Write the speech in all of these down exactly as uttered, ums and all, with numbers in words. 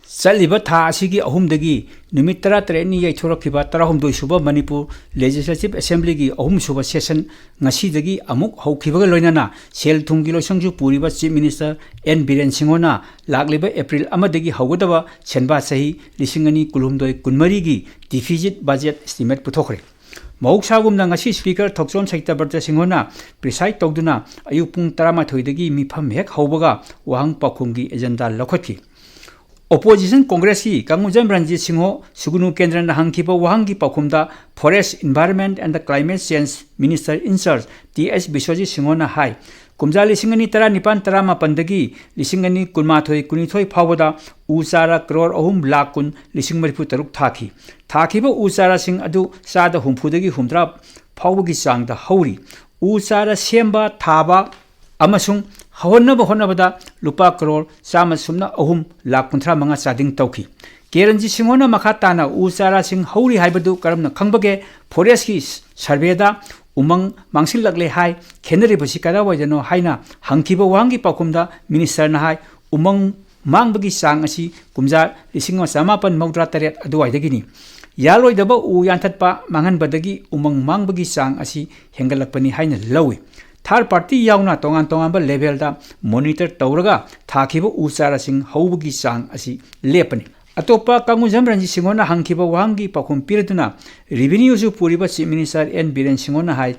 ꯆꯠꯂꯤꯕ ꯊꯥ ꯑꯁꯤꯒꯤ ꯑꯍꯨꯝꯗꯒꯤ ꯅꯨꯃꯤꯠ ꯇꯔꯥꯇꯔꯦꯠꯅꯤ ꯌꯩꯊꯣꯔꯛꯈꯤꯕ ꯇꯔꯥꯍꯨꯝꯗꯣꯏ ꯁꯨꯕ ꯃꯅꯤꯄꯨꯔ Legislative Assemblyꯒꯤ ꯑꯍꯨꯝꯁꯨꯕ session ꯉꯁꯤꯗꯒꯤ ꯑꯃꯨꯛ ꯍꯧꯈꯤꯕꯒ ꯂꯣꯏꯅꯅ ꯁꯦꯜ ꯊꯨꯝꯒꯤ ꯂꯣꯏꯁꯪꯁꯨ ꯄꯨꯔꯤꯕ Chief Minister N ꯕꯤꯔꯦꯟ ꯁꯤꯡꯍꯣꯅ ꯂꯥꯛꯂꯤꯕ April ꯑꯃꯗꯒꯤ ꯍꯧꯒꯗꯕ ꯁꯦꯟꯕꯥ ꯆꯍꯤ ꯂꯤꯁꯤꯡ ꯑꯅꯤ ꯀꯨꯟꯍꯨꯝꯗꯣꯏ ꯀꯨꯟꯃꯔꯤꯒꯤ deficit budget estimate ꯄꯨꯊꯣꯛꯈ꯭ꯔꯦ꯫ ꯃꯍꯧꯁꯥꯒꯨꯝꯅ ꯉꯁꯤ Speaker ꯊꯣꯛꯆꯣꯝ ꯁꯇ꯭ꯌꯕ꯭ꯔꯇ ꯁꯤꯡꯍꯣꯅ preside ꯇꯧꯗꯨꯅ ꯑꯌꯨꯛ ꯄꯨꯡ ꯇꯔꯥꯃꯥꯊꯣꯏꯗꯒꯤ ꯃꯤꯐꯝ ꯍꯦꯛ ꯍꯧꯕꯒ ꯋꯥꯍꯪ ꯄꯥꯎꯈꯨꯝꯒꯤ agenda ꯂꯧꯈꯠꯈꯤ꯫ Opposition Congressꯀꯤ ꯀꯪꯒꯨꯖꯝ ꯔꯟꯖꯤꯠ ꯁꯤꯡꯍꯣ ꯁꯨꯒꯅꯨ ꯀꯦꯟꯗ꯭ꯔꯅ ꯍꯪꯈꯤꯕ ꯋꯥꯍꯪꯒꯤ ꯄꯥꯎꯈꯨꯝꯗ Forest, Environment and the Climate Change Minister in charge Th Biswajit ꯁꯤꯡꯍꯣꯅ ꯍꯥꯏ, ꯀꯨꯝꯖꯥ ꯂꯤꯁꯤꯡ ꯑꯅꯤ ꯇꯔꯥꯅꯤꯄꯥꯟ ꯇꯔꯥꯃꯥꯄꯟꯗꯒꯤ ꯂꯤꯁꯤꯡ ꯑꯅꯤ ꯀꯨꯟꯃꯥꯊꯣꯏ ꯀꯨꯟꯅꯤꯊꯣꯏ ꯐꯥꯎꯕꯗ ꯎ ꯆꯥꯔꯥ ꯀ꯭ꯔꯣꯔ ꯑꯍꯨꯝ ꯂꯥꯈ ꯀꯨꯟ ꯂꯤꯁꯤꯡ ꯃꯔꯤꯐꯨ ꯇꯔꯨꯛ ꯊꯥꯈꯤ꯫ ꯊꯥꯈꯤꯕ ꯎ ꯆꯥꯔꯥꯁꯤꯡ ꯑꯗꯨ ꯆꯥꯗ ꯍꯨꯝꯐꯨꯗꯒꯤ ꯍꯨꯝꯗ꯭ꯔꯥ ꯐꯥꯎꯕꯒꯤ ꯆꯥꯡꯗ ꯍꯧꯔꯤ꯫ ꯎ ꯆꯥꯔꯥ ꯁꯦꯝꯕ, ꯊꯥꯕ ꯑꯃꯁꯨꯡ ꯍꯧꯍꯟꯅꯕ ꯍꯣꯠꯅꯕꯗ ꯂꯨꯄꯥ ꯀ꯭ꯔꯣꯔ ꯆꯥꯝꯃ ꯁꯨꯞꯅ ꯑꯍꯨꯝ ꯂꯥꯈ ꯀꯨꯟꯊ꯭ꯔꯥ ꯃꯉꯥ ꯆꯥꯗꯤꯡ ꯇꯧꯈꯤ꯫ ꯀꯦ ꯔꯟꯖꯤꯠ ꯁꯤꯡꯍꯣꯅ ꯃꯈꯥ ꯇꯥꯅ ꯎ ꯆꯥꯔꯥꯁꯤꯡ ꯍꯧꯔꯤ ꯍꯥꯏꯕꯗꯨ ꯀꯔꯝꯅ ꯈꯪꯕꯒꯦ? Forestꯀꯤ surveyꯗ ꯎꯃꯪ ꯃꯥꯡꯁꯤꯜꯂꯛꯂꯦ ꯍꯥꯏ, ꯈꯦꯠꯅꯔꯤꯕꯁꯤ ꯀꯗꯥꯏꯋꯥꯏꯗꯅꯣ ꯍꯥꯏꯅ ꯍꯪꯈꯤꯕ ꯋꯥꯍꯪꯒꯤ ꯄꯥꯎꯈꯨꯝꯗ Ministerꯅ ꯍꯥꯏ, ꯎꯃꯪ ꯃꯥꯡꯕꯒꯤ ꯆꯥꯡ ꯑꯁꯤ ꯀꯨꯝꯖꯥ ꯂꯤꯁꯤꯡ ꯑꯃ ꯆꯃꯥꯄꯟ ꯃꯧꯗ꯭ꯔꯥ ꯇꯔꯦꯠ ꯑꯗꯨꯋꯥꯏꯗꯒꯤꯅꯤ꯫ ꯌꯥꯜꯂꯣꯏꯗꯕ ꯎ ꯌꯥꯟꯊꯠꯄ ꯃꯥꯡꯍꯟꯕꯗꯒꯤ ꯎꯃꯪ ꯃꯥꯡꯕꯒꯤ ꯆꯥꯡ ꯑꯁꯤ ꯍꯦꯟꯒꯠꯂꯛꯄꯅꯤ ꯍꯥꯏꯅ ꯂꯧꯏ꯫ Third party ꯌꯥꯎꯅ ꯇꯣꯉꯥꯟ ꯇꯣꯉꯥꯟꯕ levelꯗ monitor ꯇꯧꯔꯒ ꯊꯥꯈꯤꯕ ꯎ ꯆꯥꯔꯥꯁꯤꯡ ꯍꯧꯕꯒꯤ ꯆꯥꯡ ꯑꯁꯤ ꯂꯦꯞꯄꯅꯤ꯫ ꯑꯇꯣꯞꯄ ꯀꯪꯒꯨꯖꯝ ꯔꯟꯖꯤꯠ ꯁꯤꯡꯍꯣꯅ ꯍꯪꯈꯤꯕ ꯋꯥꯍꯪꯒꯤ ꯄꯥꯎꯈꯨꯝ ꯄꯤꯔꯗꯨꯅ revenueꯁꯨ ꯄꯨꯔꯤꯕ Chief Minister N Biren ꯁꯤꯡꯍꯣꯅ high,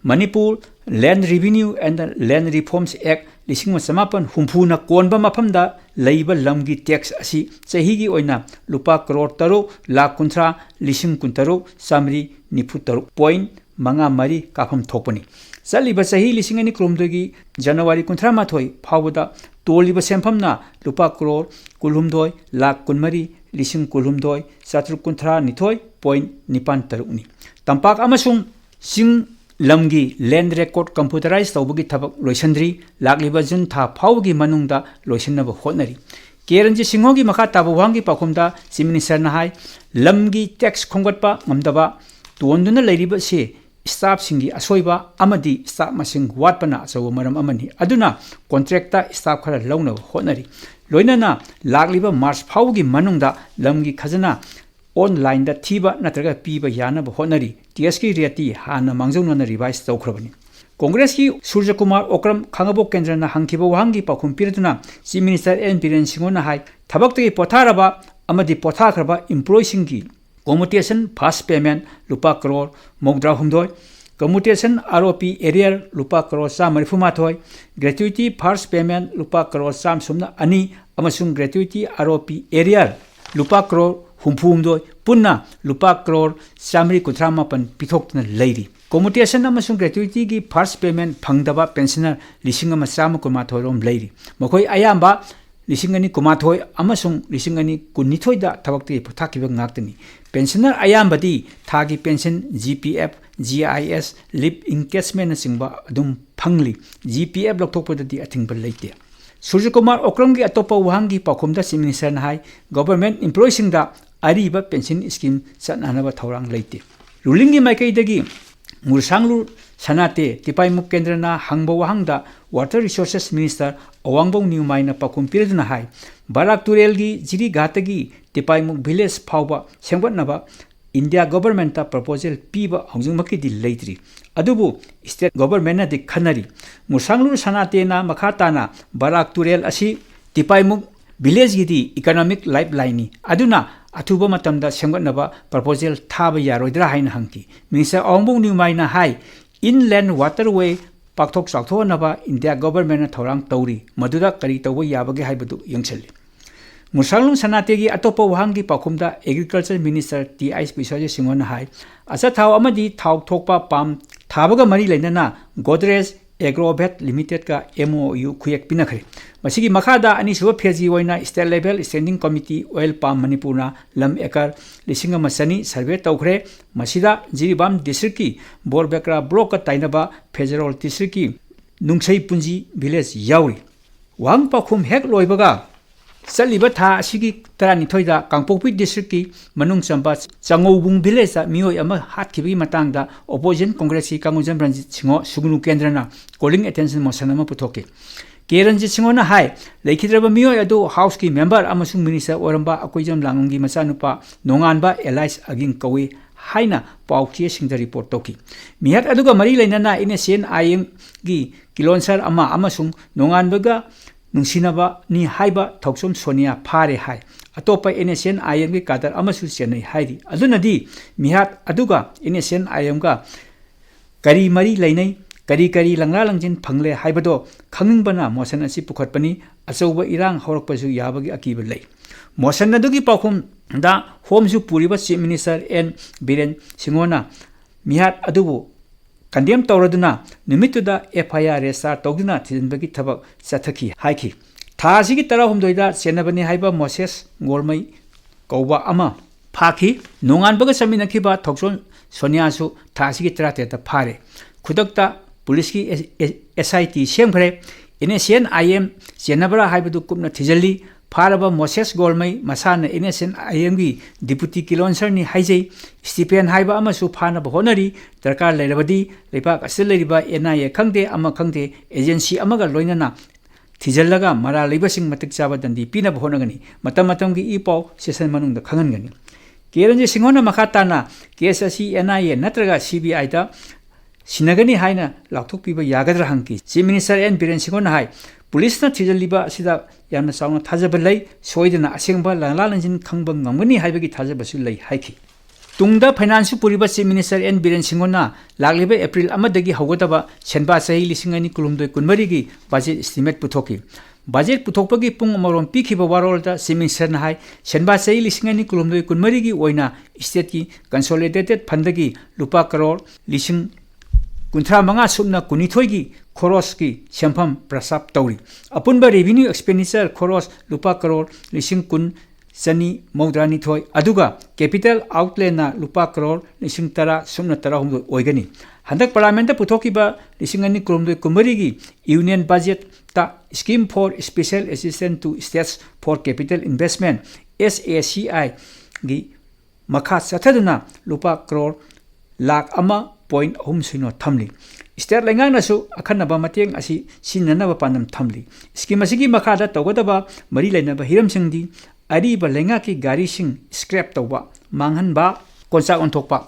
Manipur Land Revenue and Land Reforms Act ꯂꯤꯁꯤꯡ ꯑꯃ ꯆꯃꯥꯄꯟ ꯍꯨꯝꯐꯨꯅ ꯀꯣꯟꯕ ꯃꯐꯝꯗ ꯂꯩꯕ ꯂꯝꯒꯤ tax ꯑꯁꯤ ꯆꯍꯤꯒꯤ ꯑꯣꯏꯅ ꯂꯨꯄꯥ ꯀ꯭ꯔꯣꯔ ꯇꯔꯨꯛ ꯂꯥꯈ ꯀꯨꯟꯊ꯭ꯔꯥ ꯂꯤꯁꯤꯡ ꯀꯨꯟꯇꯔꯨꯛ ꯆꯥꯃꯔꯤ ꯅꯤꯐꯨ ꯇꯔꯨꯛ point ꯃꯉꯥ ꯃꯔꯤ ꯀꯥꯞꯐꯝ ꯊꯣꯛꯄꯅꯤ꯫ ꯆꯠꯂꯤꯕ ꯆꯍꯤ ꯂꯤꯁꯤꯡ ꯑꯅꯤ ꯀꯨꯟꯍꯨꯝꯗꯣꯏꯒꯤ January ꯀꯨꯟꯊ꯭ꯔꯥ ꯃꯥꯊꯣꯏ ꯐꯥꯎꯕꯗ ꯇꯣꯜꯂꯤꯕ ꯁꯦꯟꯐꯝꯅ ꯂꯨꯄꯥ ꯀ꯭ꯔꯣꯔ ꯀꯨꯟꯍꯨꯝꯗꯣꯏ ꯂꯥꯈ ꯀꯨꯟꯃꯔꯤ ꯂꯤꯁꯤꯡ ꯀꯨꯟꯍꯨꯝꯗꯣꯏ ꯆꯥꯇ꯭ꯔꯨꯛ ꯀꯨꯟꯊ꯭ꯔꯥ ꯅꯤꯊꯣꯏ point ꯅꯤꯄꯥꯟ ꯇꯔꯨꯛꯅꯤ꯫ ꯇꯝꯄꯥꯛ ꯑꯃꯁꯨꯡ ꯆꯤꯡ ꯂꯝꯒꯤ land record computerize ꯇꯧꯕꯒꯤ ꯊꯕꯛ ꯂꯣꯏꯁꯤꯟꯗ꯭ꯔꯤ꯫ ꯂꯥꯛꯂꯤꯕ June ꯊꯥ ꯐꯥꯎꯕꯒꯤ ꯃꯅꯨꯡꯗ ꯂꯣꯏꯁꯤꯟꯅꯕ ꯍꯣꯠꯅꯔꯤ꯫ ꯀꯦ ꯔꯟꯖꯤꯠ ꯁꯤꯡꯍꯣꯒꯤ ꯃꯈꯥ ꯇꯥꯕ ꯋꯥꯍꯪꯒꯤ ꯄꯥꯎꯈꯨꯝꯗ Chief Ministerꯅ ꯍꯥꯏ, ꯂꯝꯒꯤ tax ꯈꯣꯝꯒꯠꯄ ꯉꯝꯗꯕ, ꯇꯣꯟꯗꯨꯅ ꯂꯩꯔꯤꯕ ꯑꯁꯤ staffꯁꯤꯡꯒꯤ ꯑꯁꯣꯏꯕ ꯑꯃꯗꯤ staff ꯃꯁꯤꯡ ꯋꯥꯠꯄꯅ ꯑꯆꯧꯕ ꯃꯔꯝ ꯑꯃꯅꯤ꯫ ꯑꯗꯨꯅ contractꯇ staff ꯈꯔ ꯂꯧꯅꯕ ꯍꯣꯠꯅꯔꯤ꯫ ꯂꯣꯏꯅꯅ ꯂꯥꯛꯂꯤꯕ March ꯐꯥꯎꯕꯒꯤ ꯃꯅꯨꯡꯗ ꯂꯝꯒꯤ ꯈꯖꯅꯥ onlineꯗ ꯊꯤꯕ ꯅꯠꯇ꯭ꯔꯒ ꯄꯤꯕ ꯌꯥꯅꯕ ꯍꯣꯠꯅꯔꯤ꯫ TSꯀꯤ rateꯇꯤ ꯍꯥꯟꯅ ꯃꯥꯡꯖꯧꯅꯅ revise ꯇꯧꯈ꯭ꯔꯕꯅꯤ꯫ ꯀꯣꯡꯒ꯭ꯔꯦꯁꯀꯤ ꯁꯨꯔꯖꯀꯨꯃꯥꯔ ꯑꯣꯀ꯭ꯔꯝ ꯈꯥꯉꯕꯣꯛ ꯀꯦꯟꯗ꯭ꯔꯅ ꯍꯪꯈꯤꯕ ꯋꯥꯍꯪꯒꯤ ꯄꯥꯎꯈꯨꯝ ꯄꯤꯔꯗꯨꯅ Chief Minister N ꯕꯤꯔꯦꯟ ꯁꯤꯡꯍꯅ ꯍꯥꯏ, ꯊꯕꯛꯇꯒꯤ ꯄꯣꯊꯥꯔꯕ ꯑꯃꯗꯤ ꯄꯣꯊꯥꯈ꯭ꯔꯕ employeeꯁꯤꯡꯒꯤ commutation first payment ꯂꯨꯄꯥ ꯀꯔꯣꯔ ꯃꯧꯗ꯭ꯔꯥ ꯍꯨꯝꯗꯣꯏ, commutation ROP arrear ꯂꯨꯄꯥ ꯀꯔꯣꯔ ꯆꯥꯝꯃ ꯃꯔꯤꯐꯨ ꯃꯥꯊꯣꯏ, gratuity first payment ꯂꯨꯄꯥ ꯀꯔꯣꯔ ꯆꯥꯝꯃ ꯁꯨꯞꯅ ꯑꯅꯤ ꯑꯃꯁꯨꯡ gratuity ROP arrear ꯂꯨꯄꯥ ꯀꯔꯣꯔ ꯍꯨꯝꯐꯨ ꯍꯨꯝꯗꯣꯏ, ꯄꯨꯟꯅ ꯂꯨꯄꯥ ꯀꯔꯣꯔ ꯆꯥꯃꯔꯤ ꯀꯨꯟꯊ꯭ꯔꯥ ꯃꯥꯄꯟ ꯄꯤꯊꯣꯛꯇꯨꯅ ꯂꯩꯔꯤ꯫ Commutation ꯑꯃꯁꯨꯡ gratuityꯒꯤ first payment ꯐꯪꯗꯕ pensioner ꯂꯤꯁꯤꯡ ꯑꯃ ꯆꯥꯝꯃ ꯀꯨꯟꯃꯥꯊꯣꯏ ꯔꯣꯝ ꯂꯩꯔꯤ꯫ ꯃꯈꯣꯏ ꯑꯌꯥꯝꯕ ꯂꯤꯁꯤꯡ ꯑꯅꯤ ꯀꯨꯟꯃꯥꯊꯣꯏ ꯑꯃꯁꯨꯡ ꯂꯤꯁꯤꯡ ꯑꯅꯤ ꯀꯨꯟꯅꯤꯊꯣꯏꯗ ꯊꯕꯛꯇꯒꯤ ꯄꯣꯊꯥꯈꯤꯕ ꯉꯥꯛꯇꯅꯤ꯫ Pensioner ꯑꯌꯥꯝꯕꯗꯤ ꯊꯥꯒꯤ pension, GPF, GIS, leave encachementꯅꯆꯤꯡꯕ ꯑꯗꯨꯝ ꯐꯪꯂꯤ꯫ GPF ꯂꯧꯊꯣꯛꯄꯗꯗꯤ ꯑꯊꯤꯡꯕ ꯂꯩꯇꯦ꯫ ꯁꯨꯔꯖꯀꯨꯃꯥꯔ ꯑꯣꯀ꯭ꯔꯝꯒꯤ ꯑꯇꯣꯞꯄ ꯋꯥꯍꯪꯒꯤ ꯄꯥꯎꯈꯨꯝꯗ Chief Ministerꯅ ꯍꯥꯏ, government employeeꯁꯤꯡꯗ ꯑꯔꯤꯕ pension scheme ꯆꯠꯅꯅꯕ ꯊꯧꯔꯥꯡ ꯂꯩꯇꯦ꯫ Rulingꯒꯤ ꯃꯥꯏꯀꯩꯗꯒꯤ ꯉꯨꯔꯁꯥꯡꯂꯨ ꯁꯅꯥꯇꯦ ꯇꯤꯄꯥꯏꯃꯨꯛ ꯀꯦꯟꯗ꯭ꯔꯅ ꯍꯪꯕ ꯋꯥꯍꯪꯗ Water Resources Minister ꯑꯋꯥꯡꯕꯧ ꯅ꯭ꯌꯨꯃꯥꯏꯅ ꯄꯥꯎꯈꯨꯝ ꯄꯤꯔꯗꯨꯅ ꯍꯥꯏ, ꯕꯔꯥꯛ ꯇꯨꯔꯦꯜꯒꯤ ꯖꯤꯔꯤꯘꯥꯠꯇꯒꯤ ꯇꯤꯄꯥꯏꯃꯨꯛ village ꯐꯥꯎꯕ ꯁꯦꯝꯒꯠꯅꯕ India governmentꯇ proposal ꯄꯤꯕ ꯍꯧꯖꯤꯛꯃꯛꯀꯤꯗꯤ ꯂꯩꯇ꯭ꯔꯤ꯫ ꯑꯗꯨꯕꯨ state governmentꯅꯗꯤ ꯈꯟꯅꯔꯤ꯫ ꯉꯨꯔꯁꯥꯡꯂꯨ ꯁꯅꯥꯇꯦꯅ ꯃꯈꯥ ꯇꯥꯅ ꯕꯔꯥꯛ ꯇꯨꯔꯦꯜ ꯑꯁꯤ ꯇꯤꯄꯥꯏꯃꯨꯛ villageꯀꯤꯗꯤ economic lifelineꯅꯤ꯫ ꯑꯗꯨꯅ ꯑꯊꯨꯕ ꯃꯇꯝꯗ ꯁꯦꯝꯒꯠꯅꯕ proposal ꯊꯥꯕ ꯌꯥꯔꯣꯏꯗ꯭ꯔꯥ ꯍꯥꯏꯅ ꯍꯪꯈꯤ꯫ Minister ꯑꯋꯥꯡꯕꯧ ꯅ꯭ꯌꯨꯃꯥꯏꯅ ꯍꯥꯏ, inland waterway ꯄꯥꯛꯊꯣꯛ ꯆꯥꯎꯊꯣꯛꯍꯟꯅꯕ India governmentꯅ ꯊꯧꯔꯥꯡ ꯇꯧꯔꯤ꯫ ꯃꯗꯨꯗ ꯀꯔꯤ ꯇꯧꯕ ꯌꯥꯕꯒꯦ ꯍꯥꯏꯕꯗꯨ ꯌꯦꯡꯁꯤꯜꯂꯤ꯫ ꯉꯨꯔꯁꯥꯡꯂꯨ ꯁꯅꯥꯇꯦꯒꯤ ꯑꯇꯣꯞꯄ ꯋꯥꯍꯪꯒꯤ ꯄꯥꯎꯈꯨꯝꯗ Agriculture Minister ꯇꯤ ꯑꯥꯏ ꯕꯤꯁ꯭ꯋꯥꯖꯤꯠ ꯁꯤꯡꯍꯅ ꯍꯥꯏ, ꯑꯆꯥꯊꯥꯎ ꯑꯃꯗꯤ ꯊꯥꯎ ꯊꯣꯛꯄ ꯄꯥꯝ ꯊꯥꯕꯒ ꯃꯔꯤ ꯂꯩꯅꯅ Godrej Agrovet Limitedꯀ MOU ꯈꯨꯌꯦꯛ ꯄꯤꯅꯈ꯭ꯔꯦ꯫ ꯃꯁꯤꯒꯤ ꯃꯈꯥꯗ ꯑꯅꯤꯁꯨꯕ phaseꯀꯤ ꯑꯣꯏꯅ state level standing committee oil palm ꯃꯅꯤꯄꯨꯔꯅ ꯂꯝ acre ꯂꯤꯁꯤꯡ ꯑꯃ ꯆꯅꯤ survey ꯇꯧꯈ꯭ꯔꯦ꯫ ꯃꯁꯤꯗ ꯖꯤꯔꯤꯕꯥꯝ districtꯀꯤ ꯕꯣꯔꯕꯦꯀ꯭ꯔꯥ blockꯀ ꯇꯥꯏꯅꯕ ꯐꯦꯖꯔꯣꯜ districtꯀꯤ ꯅꯨꯡꯁꯩ ꯄꯨꯟꯖꯤ village ꯌꯥꯎꯔꯤ꯫ ꯋꯥꯍꯪ ꯄꯥꯎꯈꯨꯝ ꯍꯦꯛ ꯂꯣꯏꯕꯒ ꯆꯠꯂꯤꯕ ꯊꯥ ꯑꯁꯤꯒꯤ ꯇꯔꯥꯅꯤꯊꯣꯏꯗ ꯀꯥꯡꯄꯣꯛꯄꯤ districtꯀꯤ ꯃꯅꯨꯡ ꯆꯟꯕ ꯆꯉꯧꯕꯨꯡ villageꯇ ꯃꯤꯑꯣꯏ ꯑꯃ ꯍꯥꯠꯈꯤꯕꯒꯤ ꯃꯇꯥꯡꯗ opposition Congressꯀꯤ ꯀꯥꯡꯕꯨꯖꯝ ꯔꯟꯖꯤꯠ ꯁꯤꯡꯍꯣ ꯁꯨꯒꯅꯨ ꯀꯦꯟꯗ꯭ꯔꯅ calling attention motion ꯑꯃ ꯄꯨꯊꯣꯛꯈꯤ꯫ ꯀꯦ ꯔꯟꯖꯤꯠ ꯁꯤꯡꯍꯣꯅ ꯍꯥꯏ, ꯂꯩꯈꯤꯗ꯭ꯔꯕ ꯃꯤꯑꯣꯏ ꯑꯗꯨ Houseꯀꯤ member ꯑꯃꯁꯨꯡ minister ꯑꯣꯏꯔꯝꯕ ꯑꯀꯣꯏꯖꯝ ꯂꯥꯡꯉꯝꯒꯤ ꯃꯆꯥꯅꯨꯄꯥ ꯅꯣꯡꯉꯥꯟꯕ alias ꯑꯒꯤꯡ ꯀꯧꯏ ꯍꯥꯏꯅ ꯄꯥꯎ ꯆꯦꯁꯤꯡꯗ report ꯇꯧꯈꯤ꯫ ꯃꯤꯍꯥꯠ ꯑꯗꯨꯒ ꯃꯔꯤ ꯂꯩꯅꯅ NSCN-IMꯒꯤ ꯀꯤꯂꯣꯟꯁꯔ ꯑꯃ ꯑꯃꯁꯨꯡ ꯅꯣꯡꯉꯥꯟꯕꯒ ꯅꯨꯡꯁꯤꯅꯕꯅꯤ ꯍꯥꯏꯕ ꯊꯧꯆꯣꯝ ꯁꯣꯅꯤꯌꯥ ꯐꯥꯔꯦ ꯍꯥꯏ꯫ ꯑꯇꯣꯞꯄ NSCN-IMꯒꯤ cadre ꯑꯃꯁꯨ ꯆꯦꯟꯅꯩ ꯍꯥꯏꯔꯤ꯫ ꯑꯗꯨꯅꯗꯤ ꯃꯤꯍꯥꯠ ꯑꯗꯨꯒ NSCN-IMꯒ ꯀꯔꯤ ꯃꯔꯤ ꯂꯩꯅꯩ, ꯀꯔꯤ ꯀꯔꯤ ꯂꯪꯂꯥ ꯂꯪꯖꯤꯟ ꯐꯪꯂꯦ ꯍꯥꯏꯕꯗꯣ ꯈꯪꯅꯤꯡꯕꯅ motion ꯑꯁꯤ ꯄꯨꯈꯠꯄꯅꯤ꯫ ꯑꯆꯧꯕ ꯏꯔꯥꯡ ꯍꯧꯔꯛꯄꯁꯨ ꯌꯥꯕꯒꯤ ꯑꯀꯤꯕ ꯂꯩ꯫ Motion ꯑꯗꯨꯒꯤ ꯄꯥꯎꯈꯨꯝꯗ Homeꯁꯨ ꯄꯨꯔꯤꯕ Chief Minister ꯑꯦꯟ ꯕꯤꯔꯦꯟ ꯁꯤꯡꯍꯣꯅ ꯃꯤꯍꯥꯠ ꯑꯗꯨꯕꯨ condemn ꯇꯧꯔꯗꯨꯅ ꯅꯨꯃꯤꯠꯇꯨꯗ FIR register ꯇꯧꯗꯨꯅ ꯊꯤꯖꯤꯟꯕꯒꯤ ꯊꯕꯛ ꯆꯠꯊꯈꯤ ꯍꯥꯏꯈꯤ꯫ ꯊꯥ ꯑꯁꯤꯒꯤ ꯇꯔꯥꯍꯨꯝꯗꯣꯏꯗ ꯆꯦꯟꯅꯕꯅꯤ ꯍꯥꯏꯕ ꯃꯣꯁꯦꯁ ꯒꯣꯜꯃꯩ ꯀꯧꯕ ꯑꯃ ꯐꯥꯈꯤ꯫ ꯅꯣꯡꯉꯥꯟꯕꯒ ꯆꯠꯃꯤꯟꯅꯈꯤꯕ ꯊꯧꯆꯣꯝ ꯁꯣꯅꯤꯌꯥꯁꯨ ꯊꯥ ꯑꯁꯤꯒꯤ ꯇꯔꯥꯇꯔꯦꯠꯇ ꯐꯥꯔꯦ꯫ ꯈꯨꯗꯛꯇ ꯄꯨꯂꯤꯁꯀꯤ SIT ꯁꯦꯝꯈ꯭ꯔꯦ꯫ NSCN-IM ꯆꯦꯟꯅꯕ꯭ꯔꯥ ꯍꯥꯏꯕꯗꯨ ꯀꯨꯞꯅ ꯊꯤꯖꯤꯜꯂꯤ꯫ ꯐꯥꯔꯕ ꯃꯣꯁꯦꯁ ꯒꯣꯜꯃꯩ ꯃꯁꯥꯅ NSCN-IMꯒꯤ deputy ꯀꯤꯂꯣꯟꯁꯔꯅꯤ ꯍꯥꯏꯖꯩ꯫ ꯁ꯭ꯇꯤꯐꯦꯟ ꯍꯥꯏꯕ ꯑꯃꯁꯨ ꯐꯥꯅꯕ ꯍꯣꯠꯅꯔꯤ꯫ ꯗꯔꯀꯥꯔ ꯂꯩꯔꯕꯗꯤ ꯂꯩꯕꯥꯛ ꯑꯁꯤꯗ ꯂꯩꯔꯤꯕ NIA ꯈꯪꯗꯦ, ꯑꯃ ꯈꯪꯗꯦ, agency ꯑꯃꯒ ꯂꯣꯏꯅꯅ ꯊꯤꯖꯤꯜꯂꯒ ꯃꯔꯥꯜ ꯂꯩꯕꯁꯤꯡ ꯃꯇꯤꯛ ꯆꯥꯕ ꯗꯟꯗꯤ ꯄꯤꯅꯕ ꯍꯣꯠꯅꯒꯅꯤ꯫ ꯃꯇꯝ ꯃꯇꯝꯒꯤ ꯏ ꯄꯥꯎ session ꯃꯅꯨꯡꯗ ꯈꯪꯍꯟꯒꯅꯤ꯫ ꯀꯦ ꯔꯟꯖꯤꯠ ꯁꯤꯡꯍꯣꯅ ꯃꯈꯥ ꯇꯥꯅ case ꯑꯁꯤ NIA ꯅꯠꯇ꯭ꯔꯒ CBIꯗ ꯁꯤꯟꯅꯒꯅꯤ ꯍꯥꯏꯅ ꯂꯥꯎꯊꯣꯛꯄꯤꯕ ꯌꯥꯒꯗ꯭ꯔꯥ ꯍꯪꯈꯤ꯫ Chief Minister ꯑꯦꯟ ꯕꯤꯔꯦꯟ ꯁꯤꯡꯍꯣꯅ ꯍꯥꯏ, ꯄꯨꯂꯤꯁꯅ ꯊꯤꯖꯤꯜꯂꯤꯕ ꯑꯁꯤꯗ ꯌꯥꯝꯅ ꯆꯥꯎꯅ ꯊꯥꯖꯕ ꯂꯩ, ꯁꯣꯏꯗꯅ ꯑꯁꯦꯡꯕ ꯂꯪꯂꯥ ꯂꯪꯖꯤꯟ ꯈꯪꯕ ꯉꯝꯒꯅꯤ ꯍꯥꯏꯕꯒꯤ ꯊꯥꯖꯕꯁꯨ ꯂꯩ ꯍꯥꯏꯈꯤ꯫ ꯇꯨꯡꯗ finance ꯄꯨꯔꯤꯕ Chief Minister ꯑꯦꯟ ꯕꯤꯔꯦꯟ ꯁꯤꯡꯍꯣꯅ ꯂꯥꯛꯂꯤꯕ April ꯑꯃꯗꯒꯤ ꯍꯧꯒꯗꯕ ꯁꯦꯟꯕꯥ ꯆꯍꯤ ꯂꯤꯁꯤꯡ ꯑꯅꯤ ꯀꯨꯟꯍꯨꯝꯗꯣꯏ ꯀꯨꯟꯃꯔꯤꯒꯤ budget estimate ꯄꯨꯊꯣꯛꯈꯤ꯫ Budget ꯄꯨꯊꯣꯛꯄꯒꯤ ꯄꯨꯡ ꯑꯃꯔꯣꯝ ꯄꯤꯈꯤꯕ ꯋꯥꯔꯣꯜꯗ Chief Ministerꯅ ꯍꯥꯏ, ꯁꯦꯟꯕꯥ ꯆꯍꯤ ꯂꯤꯁꯤꯡ ꯑꯅꯤ ꯀꯨꯟꯍꯨꯝꯗꯣꯏ ꯀꯨꯟꯃꯔꯤꯒꯤ ꯑꯣꯏꯅ stateꯀꯤ consolidated fundꯗꯒꯤ ꯂꯨꯄꯥ ꯀꯔꯣꯔ ꯂꯤꯁꯤꯡ ꯀꯨꯟꯊ꯭ꯔꯥ ꯃꯉꯥ ꯁꯨꯞꯅ ꯀꯨꯟꯅꯤꯊꯣꯏꯒꯤ ꯈꯣꯔꯣꯁꯀꯤ ꯁꯦꯟꯐꯝ ꯄ꯭ꯔꯁꯥꯞ ꯇꯧꯔꯤ꯫ ꯑꯄꯨꯟꯕ revenue expenditure ꯈꯣꯔꯣꯁ ꯂꯨꯄꯥ ꯀꯔꯣꯔ ꯂꯤꯁꯤꯡ ꯀꯨꯟ ꯆꯅꯤ ꯃꯧꯗ꯭ꯔꯥꯅꯤꯊꯣꯏ, ꯑꯗꯨꯒ capital outlay ꯅ ꯂꯨꯄꯥ ꯀꯔꯣꯔ ꯂꯤꯁꯤꯡ ꯇꯔꯥ ꯁꯨꯞꯅ ꯇꯔꯥꯍꯨꯝꯗꯣꯏ ꯑꯣꯏꯒꯅꯤ꯫ ꯍꯟꯗꯛ Parliament ꯇ ꯄꯨꯊꯣꯛꯈꯤꯕ ꯂꯤꯁꯤꯡ ꯑꯅꯤ ꯀꯨꯟꯍꯨꯝꯗꯣꯏ ꯀꯨꯟꯃꯔꯤꯒꯤ Union Budget ꯇ Scheme for Special Assistance to States for Capital Investment, S A C I, ꯒꯤ ꯃꯈꯥ ꯆꯠꯊꯗꯨꯅ ꯂꯨꯄꯥ ꯀꯔꯣꯔ ꯂꯥꯈ ꯑꯃ point ꯑꯍꯨꯝ ꯁꯤꯅꯣ ꯊꯝꯂꯤ꯫ State ꯂꯩꯉꯥꯛꯅꯁꯨ ꯑꯈꯟꯅꯕ ꯃꯇꯦꯡ ꯑꯁꯤ ꯁꯤꯖꯤꯟꯅꯅꯕ ꯄꯥꯟꯗꯝ ꯊꯝꯂꯤ꯫ Scheme ꯑꯁꯤꯒꯤ ꯃꯈꯥꯗ ꯇꯧꯒꯗꯕ ꯃꯔꯤ ꯂꯩꯅꯕ ꯍꯤꯔꯝꯁꯤꯡꯗꯤ ꯑꯔꯤꯕ ꯂꯩꯉꯥꯛꯀꯤ ꯒꯥꯔꯤꯁꯤꯡ scrap ꯇꯧꯕ, ꯃꯥꯡꯍꯟꯕ, ꯀꯣꯟꯆꯥꯛ ꯑꯣꯟꯊꯣꯛꯄ,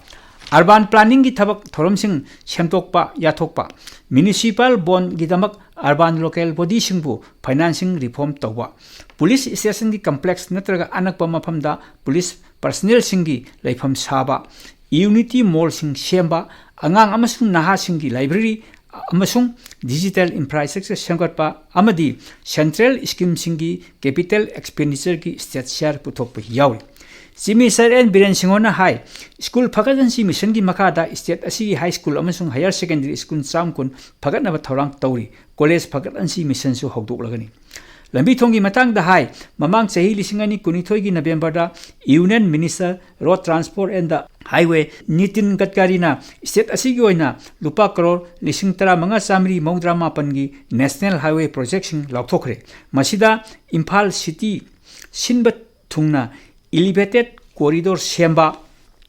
urban planning ꯒꯤ ꯊꯕꯛ ꯊꯧꯔꯝꯁꯤꯡ ꯁꯦꯝꯗꯣꯛꯄ ꯌꯥꯊꯣꯛꯄ, municipal bond ꯒꯤꯗꯃꯛ urban local body ꯁꯤꯡꯕꯨ financing reform ꯇꯧꯕ, police station ꯒꯤ complex ꯅꯠꯇ꯭ꯔꯒ ꯑꯅꯛꯄ ꯃꯐꯝꯗ police personnel ꯁꯤꯡꯒꯤ ꯂꯩꯐꯝ ꯁꯥꯕ, unity mall ꯁꯤꯡ ꯁꯦꯝꯕ, ꯑꯉꯥꯡ ꯑꯃꯁꯨꯡ ꯅꯍꯥꯁꯤꯡꯒꯤ library ꯑꯃꯁꯨꯡ digital infrastructure ꯁꯦꯝꯒꯠꯄ ꯑꯃꯗꯤ central scheme ꯁꯤꯡꯒꯤ capital expenditure ꯒꯤ state share ꯄꯨꯊꯣꯛꯄ ꯌꯥꯎꯔꯤ꯫ Chief Minister N Biren Singh ꯅ ꯍꯥꯏ, school ꯐꯒꯠꯍꯟꯁꯤ mission ꯒꯤ ꯃꯈꯥꯗ state ꯑꯁꯤꯒꯤ high school ꯑꯃꯁꯨꯡ higher secondary school ꯆꯥꯝ ꯀꯨꯟ ꯐꯒꯠꯅꯕ ꯊꯧꯔꯥꯡ ꯇꯧꯔꯤ꯫ College ꯐꯒꯠꯍꯟꯁꯤ mission ꯁꯨ ꯍꯧꯗꯣꯛꯂꯒꯅꯤ꯫ ꯂꯝꯕꯤ ꯊꯣꯡꯒꯤ ꯃꯇꯥꯡꯗ ꯍꯥꯏ, ꯃꯃꯥꯡ ꯆꯍꯤ ꯂꯤꯁꯤꯡ ꯑꯅꯤ ꯀꯨꯟꯅꯤꯊꯣꯏꯒꯤ November the Union Minister Road Transport and the Highway Nitin Gadkari ꯅ state ꯑꯁꯤꯒꯤ ꯑꯣꯏꯅ ꯂꯨꯄꯥ ꯀꯔꯣꯔ ꯂꯤꯁꯤꯡ ꯇꯔꯥꯃꯉꯥ ꯆꯥꯃꯔꯤ ꯃꯧꯗ꯭ꯔꯥ ꯃꯥꯄꯟꯒꯤ national highway project ꯁꯤꯡ ꯂꯥꯎꯊꯣꯛꯈ꯭ꯔꯦ꯫ ꯃꯁꯤꯗ ꯏꯝꯐꯥꯜ city ꯁꯤꯟꯕ ꯊꯨꯡꯅ elevated corridor ꯁꯦꯝꯕ,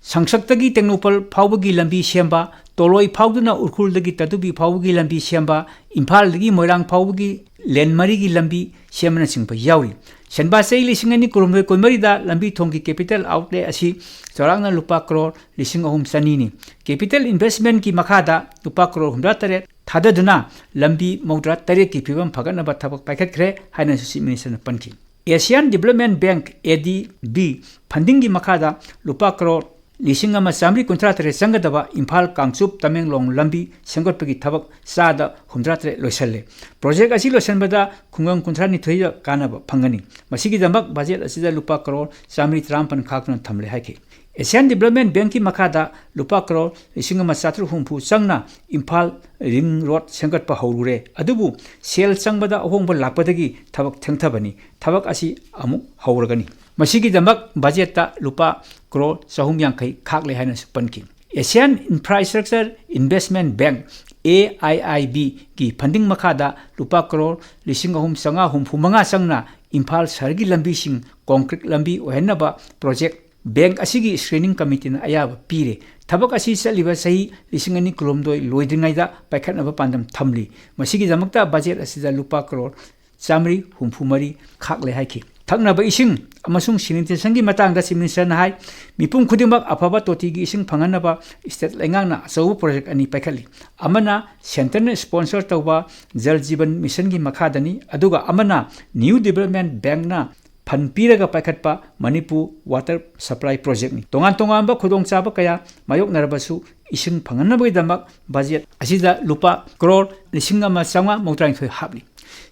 ꯁꯪꯁꯛꯇꯒꯤ ꯇꯦꯡꯅꯧꯄꯜ ꯐꯥꯎꯕꯒꯤ ꯂꯝꯕꯤ ꯁꯦꯝꯕ, ꯇꯣꯂꯣꯏ ꯐꯥꯎꯗꯨꯅ ꯎꯈ꯭ꯔꯨꯜꯗꯒꯤ ꯇꯥꯗꯨꯕꯤ ꯐꯥꯎꯕꯒꯤ ꯂꯝꯕꯤ ꯁꯦꯝꯕ, ꯏꯝꯐꯥꯜꯗꯒꯤ ꯃꯣꯏꯔꯥꯡ ꯐꯥꯎꯕꯒꯤ lane ꯃꯔꯤꯒꯤ ꯂꯝꯕꯤ ꯁꯦꯝꯕꯅꯆꯤꯡꯕ ꯌꯥꯎꯔꯤ꯫ ꯁꯦꯟꯕꯥ ꯆꯍꯤ ꯂꯤꯁꯤꯡ ꯑꯅꯤ ꯀꯨꯟꯍꯨꯝꯗꯣꯏ ꯀꯨꯟꯃꯔꯤꯗ ꯂꯝꯕꯤ ꯊꯣꯡꯒꯤ capital outlay ꯑꯁꯤ ꯆꯥꯎꯔꯥꯛꯅ ꯂꯨꯄꯥ ꯀꯔꯣꯔ ꯂꯤꯁꯤꯡ ꯑꯍꯨꯝ ꯆꯅꯤꯅꯤ꯫ Capital investment ꯀꯤ ꯃꯈꯥꯗ ꯂꯨꯄꯥ ꯀꯔꯣꯔ ꯍꯨꯝꯗ꯭ꯔꯥ ꯇꯔꯦꯠ ꯊꯥꯗꯗꯨꯅ ꯂꯝꯕꯤ ꯃꯧꯗ꯭ꯔꯥ ꯇꯔꯦꯠꯀꯤ ꯐꯤꯕꯝ ꯐꯒꯠꯅꯕ ꯊꯕꯛ ꯄꯥꯏꯈꯠꯈ꯭ꯔꯦ ꯍꯥꯏꯅꯁꯨ Chief Minister ꯅ ꯄꯟꯈꯤ꯫ Asian Development Bank, A D B, funding ꯒꯤ ꯃꯈꯥꯗ ꯂꯨꯄꯥ ꯀꯔꯣꯔ ꯂꯤꯁꯤꯡ ꯑꯃ ꯆꯥꯃꯔꯤ ꯀꯨꯟꯊ꯭ꯔꯥ ꯇꯔꯦꯠ ꯆꯪꯒꯗꯕ ꯏꯝꯐꯥꯜ ꯀꯥꯡꯆꯨꯞ ꯇꯃꯦꯡꯂꯣꯡ ꯂꯝꯕꯤ ꯁꯦꯝꯒꯠꯄꯒꯤ ꯊꯕꯛ ꯆꯥꯗ ꯍꯨꯝꯗ꯭ꯔꯥ ꯇꯔꯦꯠ ꯂꯣꯏꯁꯤꯜꯂꯦ꯫ Project ꯑꯁꯤ ꯂꯣꯏꯁꯤꯟꯕꯗ ꯈꯨꯡꯒꯪ ꯀꯨꯟꯊ꯭ꯔꯥ ꯅꯤꯊꯣꯏꯗ ꯀꯥꯟꯅꯕ ꯐꯪꯒꯅꯤ꯫ ꯃꯁꯤꯒꯤꯗꯃꯛ budget ꯑꯁꯤꯗ ꯂꯨꯄꯥ ꯀꯔꯣꯔ ꯆꯥꯃꯔꯤ ꯇꯔꯥꯃꯥꯄꯟ ꯈꯥꯛꯇꯨꯅ ꯊꯝꯂꯦ ꯍꯥꯏꯈꯤ꯫ Asian Development Bank ꯀꯤ ꯃꯈꯥꯗ ꯂꯨꯄꯥ ꯀꯔꯣꯔ ꯂꯤꯁꯤꯡ ꯑꯃ ꯆꯥꯇ꯭ꯔꯨꯛ ꯍꯨꯝꯐꯨ ꯆꯪꯅ ꯏꯝꯐꯥꯜ ring road ꯁꯦꯝꯒꯠꯄ ꯍꯧꯔꯨꯔꯦ, ꯑꯗꯨꯕꯨ ꯁꯦꯜ ꯆꯪꯕꯗ ꯑꯍꯣꯡꯕ ꯂꯥꯛꯄꯗꯒꯤ ꯊꯕꯛ ꯊꯦꯡꯊꯕꯅꯤ꯫ ꯊꯕꯛ ꯑꯁꯤ ꯑꯃꯨꯛ ꯍꯧꯔꯒꯅꯤ꯫ ꯃꯁꯤꯒꯤꯗꯃꯛ ꯕꯖꯦꯠꯇ ꯂꯨꯄꯥ ꯀ꯭ꯔꯣꯔ ꯆꯍꯨꯝ ꯌꯥꯡꯈꯩ ꯈꯥꯛꯂꯦ ꯍꯥꯏꯅꯁꯨ ꯄꯟꯈꯤ꯫ Asian Infrastructure Investment Bank, A I I B ꯒꯤ ꯐꯟꯗꯤꯡ ꯃꯈꯥꯗ ꯂꯨꯄꯥ ꯀ꯭ꯔꯣꯔ ꯂꯤꯁꯤꯡ ꯑꯍꯨꯝ ꯆꯥꯝꯃꯉꯥ ꯍꯨꯝꯐꯨ ꯃꯉꯥ ꯆꯪꯅ ꯏꯝꯐꯥꯜ ꯁꯍꯔꯒꯤ ꯂꯝꯕꯤꯁꯤꯡ ꯀꯣꯟꯀ꯭ꯔꯤꯠ ꯂꯝꯕꯤ ꯑꯣꯏꯍꯟꯅꯕ ꯄ꯭ꯔꯣꯖꯦꯛ ꯕꯦꯡꯛ ꯑꯁꯤꯒꯤ ꯁ꯭ꯀ꯭ꯔꯤꯅꯤꯡ ꯀꯃꯤꯇꯤꯅ ꯑꯌꯥꯕ ꯄꯤꯔꯦ꯫ ꯊꯕꯛ ꯑꯁꯤ ꯆꯠꯂꯤꯕ ꯆꯍꯤ ꯂꯤꯁꯤꯡ ꯑꯅꯤ ꯀꯨꯟꯍꯨꯝꯗꯣꯏ ꯂꯣꯏꯗ꯭ꯔꯤꯉꯩꯗ ꯄꯥꯏꯈꯠꯅꯕ ꯄꯥꯟꯗꯝ ꯊꯝꯂꯤ꯫ ꯃꯁꯤꯒꯤꯗꯃꯛꯇ ꯕꯖꯦꯠ ꯑꯁꯤꯗ ꯂꯨꯄꯥ ꯀ꯭ꯔꯣꯔ ꯆꯥꯃꯔꯤ ꯍꯨꯝꯐꯨ ꯃꯔꯤ ꯈꯥꯛꯂꯦ ꯍꯥꯏꯈꯤ꯫ ꯊꯛꯅꯕ ꯏꯁꯤꯡ ꯑꯃꯁꯨꯡ ꯁꯦꯅꯤꯇꯦꯁꯟꯒꯤ ꯃꯇꯥꯡꯗ ꯆꯤꯐ ꯃꯤꯅꯤꯁꯇꯔꯅ ꯍꯥꯏ, ꯃꯤꯄꯨꯝ ꯈꯨꯗꯤꯡꯃꯛ ꯑꯐꯕ ꯇꯣꯇꯤꯒꯤ ꯏꯁꯤꯡ ꯐꯪꯍꯟꯅꯕ ꯁ꯭ꯇꯦꯠ ꯂꯩꯉꯥꯛꯅ ꯑꯆꯧꯕ ꯄ꯭ꯔꯣꯖꯦꯛ ꯑꯅꯤ ꯄꯥꯏꯈꯠꯂꯤ꯫ ꯑꯃꯅ ꯁꯦꯟꯇꯔꯅ ꯁ꯭ꯄꯣꯟꯁꯔ ꯇꯧꯕ ꯖꯜ ꯖꯤꯕꯟ ꯃꯤꯁꯟꯒꯤ ꯃꯈꯥꯗꯅꯤ, ꯑꯗꯨꯒ ꯑꯃꯅ ꯅ꯭ꯌꯨ ꯗꯤꯕꯂꯞꯃꯦꯟ ꯕꯦꯡꯛꯅ ꯐꯟ ꯄꯤꯔꯒ ꯄꯥꯏꯈꯠꯄ ꯃꯅꯤꯄꯨꯔ ꯋꯥꯇꯔ ꯁꯄ꯭ꯂꯥꯏ ꯄ꯭ꯔꯣꯖꯦꯛꯅꯤ꯫ ꯇꯣꯉꯥꯟ ꯇꯣꯉꯥꯟꯕ ꯈꯨꯗꯣꯡꯆꯥꯕ ꯀꯌꯥ ꯃꯥꯌꯣꯛꯅꯔꯕꯁꯨ ꯏꯁꯤꯡ ꯐꯪꯍꯟꯅꯕꯒꯤꯗꯃꯛ ꯕꯖꯦꯠ ꯑꯁꯤꯗ ꯂꯨꯄꯥ ꯀ꯭ꯔꯣꯔ ꯂꯤꯁꯤꯡ ꯑꯃ ꯆꯥꯝꯃꯉꯥ ꯃꯧꯗ꯭ꯔꯥꯅꯤꯊꯣꯏ ꯍꯥꯞꯂꯤ꯫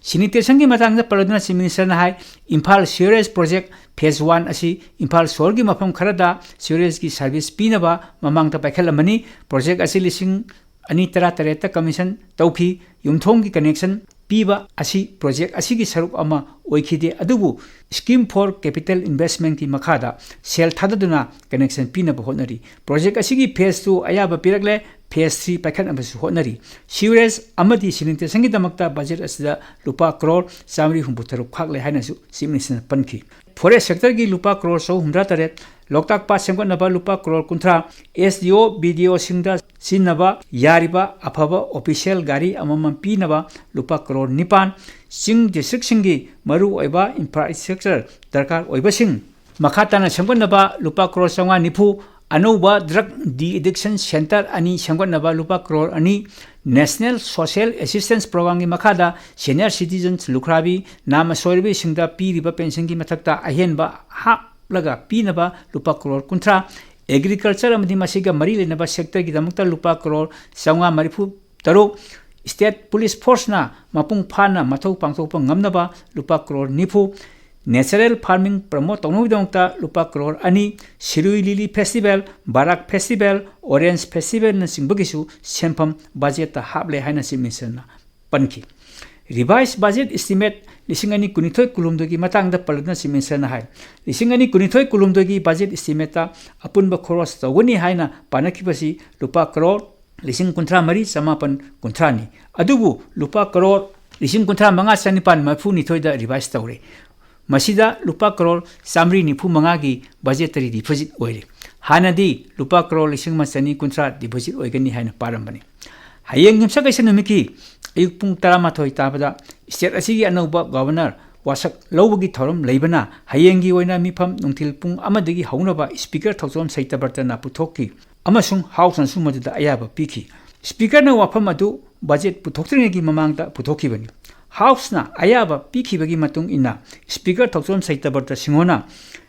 ꯁꯦꯅꯤꯇꯦꯁꯟꯒꯤ ꯃꯇꯥꯡꯗ ꯄꯜꯂꯗꯨꯅ ꯆꯤꯐ ꯃꯤꯅꯤꯁꯇꯔꯅ ꯍꯥꯏ, ꯏꯝꯐꯥꯜ ꯁꯤꯋꯔꯦꯖ ꯄ꯭ꯔꯣꯖꯦꯛ ꯐꯦꯁ ꯋꯥꯟ ꯑꯁꯤ ꯏꯝꯐꯥꯜ ꯁꯣꯍꯣꯔꯒꯤ ꯃꯐꯝ ꯈꯔꯗ ꯁꯤꯋꯔꯦꯖꯀꯤ ꯁꯥꯔꯚꯤꯁ ꯄꯤꯅꯕ ꯃꯃꯥꯡꯗ ꯄꯥꯏꯈꯠꯂꯝꯕꯅꯤ꯫ ꯄ꯭ꯔꯣꯖꯦꯛ ꯑꯁꯤ ꯂꯤꯁꯤꯡ ꯑꯅꯤ ꯇꯔꯥꯇꯔꯦꯠꯇ ꯀꯃꯤꯁꯟ ꯇꯧꯈꯤ꯫ ꯌꯨꯝꯊꯣꯡꯒꯤ ꯀꯅꯦꯛꯁꯟ ꯄꯤꯕ ꯑꯁꯤ ꯄ꯭ꯔꯣꯖꯦꯛ ꯑꯁꯤꯒꯤ ꯁꯔꯨꯛ ꯑꯃ ꯑꯣꯏꯈꯤꯗꯦ, ꯑꯗꯨꯕꯨ Scheme for Capital Investmentꯀꯤ ꯃꯈꯥꯗ ꯁꯦꯜ ꯊꯥꯗꯗꯨꯅ ꯀꯅꯦꯛꯁꯟ ꯄꯤꯅꯕ ꯍꯣꯠꯅꯔꯤ꯫ ꯄ꯭ꯔꯣꯖꯦꯛ ꯑꯁꯤꯒꯤ ꯐꯦꯁ ꯇꯨ ꯑꯌꯥꯕ ꯄꯤꯔꯛꯂꯦ, ꯐꯦꯁ ꯊ꯭ꯔꯤ ꯄꯥꯏꯈꯠꯅꯕꯁꯨ ꯍꯣꯠꯅꯔꯤ꯫ ꯁꯤꯋꯔꯦꯖ ꯑꯃꯗꯤ ꯁꯦꯅꯤꯇꯦꯁꯟꯒꯤꯗꯃꯛꯇ ꯕꯖꯦꯠ ꯑꯁꯤꯗ ꯂꯨꯄꯥ ꯀ꯭ꯔꯣꯔ ꯆꯥꯃꯔꯤ ꯍꯨꯝꯐꯨ ꯇꯔꯨꯛ ꯈꯥꯛꯂꯦ ꯍꯥꯏꯅꯁꯨ ꯆꯤꯐ ꯃꯤꯅꯤꯁꯇꯔꯅ ꯄꯟꯈꯤ꯫ ꯐꯣꯔꯦꯁ ꯁꯦꯛꯇꯔꯒꯤ ꯂꯨꯄꯥ ꯀ꯭ꯔꯣꯔ ꯆꯍꯨꯝ ꯍꯨꯝꯗ꯭ꯔꯥ ꯇꯔꯦꯠ, ꯂꯣꯛꯇꯥꯛ ꯄꯥꯠ ꯁꯦꯝꯒꯠꯅꯕ ꯂꯨꯄꯥ ꯀ꯭ꯔꯣꯔ ꯀꯨꯟꯊ꯭ꯔꯥ, ꯑꯦꯁ ꯗꯤ ꯑꯣ, ꯕꯤ ꯗꯤ ꯑꯣꯁꯤꯡꯗ ꯁꯤꯖꯤꯟꯅꯕ ꯌꯥꯔꯤꯕ ꯑꯐꯕ ꯑꯣꯐꯤꯁꯤꯌꯦꯜ ꯒꯥꯔꯤ ꯑꯃꯃꯝ ꯄꯤꯅꯕ ꯂꯨꯄꯥ ꯀ꯭ꯔꯣꯔ ꯅꯤꯄꯥꯟ, ꯆꯤꯡ ꯗꯤꯁꯇ꯭ꯔꯤꯛꯁꯤꯡꯒꯤ ꯃꯔꯨꯑꯣꯏꯕ ꯏꯟꯐ꯭ꯔꯥꯁ꯭ꯇ꯭ꯔꯛꯆꯔ ꯗꯔꯀꯥꯔ ꯑꯣꯏꯕꯁꯤꯡ ꯃꯈꯥ ꯇꯥꯅ ꯁꯦꯝꯒꯠꯅꯕ ꯂꯨꯄꯥ ꯀ꯭ꯔꯣꯔ ꯆꯥꯝꯃꯉꯥ ꯅꯤꯐꯨ, ꯑꯅꯧꯕ ꯗ꯭ꯔꯒ ꯗꯤ ꯑꯦꯗꯤꯛꯁꯟ ꯁꯦꯟꯇꯔ ꯑꯅꯤ ꯁꯦꯝꯒꯠꯅꯕ ꯂꯨꯄꯥ ꯀ꯭ꯔꯣꯔ ꯑꯅꯤ, ꯅꯦꯁꯅꯦꯜ ꯁꯣꯁꯤꯌꯦꯜ ꯑꯦꯁꯤꯁꯇꯦꯟꯁ ꯄ꯭ꯔꯣꯒ꯭ꯔꯥꯝꯒꯤ ꯃꯈꯥꯗ ꯁꯦꯅꯤꯌꯔ ꯁꯤꯇꯤꯖꯟꯁ ꯂꯨꯈ꯭ꯔꯥꯕꯤ ꯅꯥꯃ ꯁꯣꯏꯔꯕꯤꯁꯤꯡꯗ ꯄꯤꯔꯤꯕ ꯄꯦꯟꯁꯟꯒꯤ ꯃꯊꯛꯇ ꯑꯍꯦꯟꯕ ꯍꯥꯞꯂꯒ ꯄꯤꯅꯕ ꯂꯨꯄꯥ ꯀ꯭ꯔꯣꯔ ꯀꯨꯟꯊ꯭ꯔꯥ, ꯑꯦꯒ꯭ꯔꯤꯀꯜꯆꯔ ꯑꯃꯗꯤ ꯃꯁꯤꯒ ꯃꯔꯤ ꯂꯩꯅꯕ ꯁꯦꯛꯇꯔꯒꯤꯗꯃꯛꯇ ꯂꯨꯄꯥ ꯀ꯭ꯔꯣꯔ ꯆꯥꯝꯃꯉꯥ ꯃꯔꯤꯐꯨ ꯇꯔꯨꯛ, ꯁ꯭ꯇꯦꯠ ꯄꯨꯂꯤꯁ ꯐꯣꯔꯁꯅ ꯃꯄꯨꯡ ꯐꯥꯅ ꯃꯊꯧ ꯄꯥꯡꯊꯣꯛꯄ ꯉꯝꯅꯕ ꯂꯨꯄꯥ ꯀ꯭ꯔꯣꯔ ꯅꯤꯐꯨ, ꯅꯦꯆꯔꯦꯜ ꯐꯥꯔꯃꯤꯡ ꯄ꯭ꯔꯃꯣꯠ ꯇꯧꯅꯕꯒꯤꯗꯃꯛꯇ ꯂꯨꯄꯥ ꯀ꯭ꯔꯣꯔ ꯑꯅꯤ, ꯁꯤꯔꯨꯏ ꯂꯤꯂꯤ ꯐꯦꯁꯇꯤꯚꯦꯜ, ꯕꯥꯔꯥꯛ ꯐꯦꯁꯇꯤꯚꯦꯜ, ꯑꯣꯔꯦꯟꯖ ꯐꯦꯁꯇꯤꯚꯦꯜꯅꯆꯤꯡꯕꯒꯤꯁꯨ ꯁꯦꯟꯐꯝ ꯕꯖꯦꯠꯇ ꯍꯥꯞꯂꯦ ꯍꯥꯏꯅ ꯆꯤꯐ ꯃꯤꯅꯤꯁꯇꯔꯅ ꯄꯟꯈꯤ꯫ Revised budget estimate ꯂꯤꯁꯤꯡ ꯑꯅꯤ ꯀꯨꯟꯅꯤꯊꯣꯏ ꯀꯨꯟꯍꯨꯝꯗꯣꯏꯒꯤ ꯃꯇꯥꯡꯗ ꯄꯜꯂꯗꯨꯅ Chief Minister ꯅ ꯍꯥꯏ, ꯂꯤꯁꯤꯡ ꯑꯅꯤ ꯀꯨꯟꯅꯤꯊꯣꯏ ꯀꯨꯟꯍꯨꯝꯗꯣꯏꯒꯤ budget estimate ꯇ ꯑꯄꯨꯟꯕ ꯈꯣꯔꯣꯁ ꯇꯧꯒꯅꯤ ꯍꯥꯏꯅ ꯄꯥꯅꯈꯤꯕꯁꯤ ꯂꯨꯄꯥ ꯀꯔꯣꯔ ꯂꯤꯁꯤꯡ ꯀꯨꯟꯊ꯭ꯔꯥ ꯃꯔꯤ ꯆꯃꯥꯄꯟ ꯀꯨꯟꯊ꯭ꯔꯥꯅꯤ꯫ ꯑꯗꯨꯕꯨ ꯂꯨꯄꯥ ꯀꯔꯣꯔ ꯂꯤꯁꯤꯡ ꯀꯨꯟꯊ꯭ꯔꯥ ꯃꯉꯥ ꯆꯅꯤꯄꯥꯟ ꯃꯔꯤꯐꯨꯅꯤꯊꯣꯏꯗ revise ꯇꯧꯔꯦ꯫ ꯃꯁꯤꯗ ꯂꯨꯄꯥ ꯀꯔꯣꯔ ꯆꯥꯃꯔꯤ ꯅꯤꯐꯨ ꯃꯉꯥꯒꯤ budgetary deficit ꯑꯣꯏꯔꯦ꯫ ꯍꯥꯟꯅꯗꯤ ꯂꯨꯄꯥ ꯀꯔꯣꯔ ꯂꯤꯁꯤꯡ ꯑꯃ ꯆꯅꯤ ꯀꯨꯟꯊ꯭ꯔꯥ deficit ꯑꯣꯏꯒꯅꯤ ꯍꯥꯏꯅ ꯄꯥꯔꯝꯕꯅꯤ꯫ ꯍꯌꯦꯡ ꯌꯨꯝꯁꯀꯩꯁ ꯅꯨꯃꯤꯠꯀꯤ ꯑꯌꯨꯛ ꯄꯨꯡ ꯇꯔꯥꯃꯥꯊꯣꯏ ꯇꯥꯕꯗ state ꯑꯁꯤꯒꯤ ꯑꯅꯧꯕ Governor ꯋꯥꯁꯛ ꯂꯧꯕꯒꯤ ꯊꯧꯔꯝ ꯂꯩꯕꯅ, ꯍꯌꯦꯡꯒꯤ ꯑꯣꯏꯅ ꯃꯤꯐꯝ ꯅꯨꯡꯊꯤꯜ ꯄꯨꯡ ꯑꯃꯗꯒꯤ ꯍꯧꯅꯕ Speaker ꯊꯧꯖꯣꯝ ꯁꯩꯇꯕ꯭ꯔꯇꯅ ꯄꯨꯊꯣꯛꯈꯤ ꯑꯃꯁꯨꯡ House ꯅꯁꯨ ꯃꯗꯨꯗ ꯑꯌꯥꯕ ꯄꯤꯈꯤ꯫ Speaker ꯅ ꯋꯥꯐꯝ ꯑꯗꯨ budget ꯄꯨꯊꯣꯛꯇ꯭ꯔꯤꯉꯩꯒꯤ ꯃꯃꯥꯡꯗ ꯄꯨꯊꯣꯛꯈꯤꯕꯅꯤ꯫ House ꯅ ꯑꯌꯥꯕ ꯄꯤꯈꯤꯕꯒꯤ ꯃꯇꯨꯡ ꯏꯟꯅ Speaker ꯊꯧꯖꯣꯝ ꯁꯩꯇꯕ꯭ꯔꯇ ꯁꯤꯡꯍꯣꯅ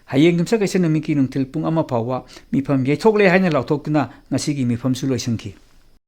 ꯍꯌꯦꯡ ꯌꯨꯝꯁꯀꯩꯁ ꯅꯨꯃꯤꯠꯀꯤ ꯅꯨꯡꯊꯤꯜ ꯄꯨꯡ ꯑꯃ ꯐꯥꯎꯕ ꯃꯤꯐꯝ ꯌꯩꯊꯣꯛꯂꯦ ꯍꯥꯏꯅ ꯂꯥꯎꯊꯣꯛꯇꯨꯅ ꯉꯁꯤꯒꯤ ꯃꯤꯐꯝꯁꯨ ꯂꯣꯏꯁꯤꯟꯈꯤ꯫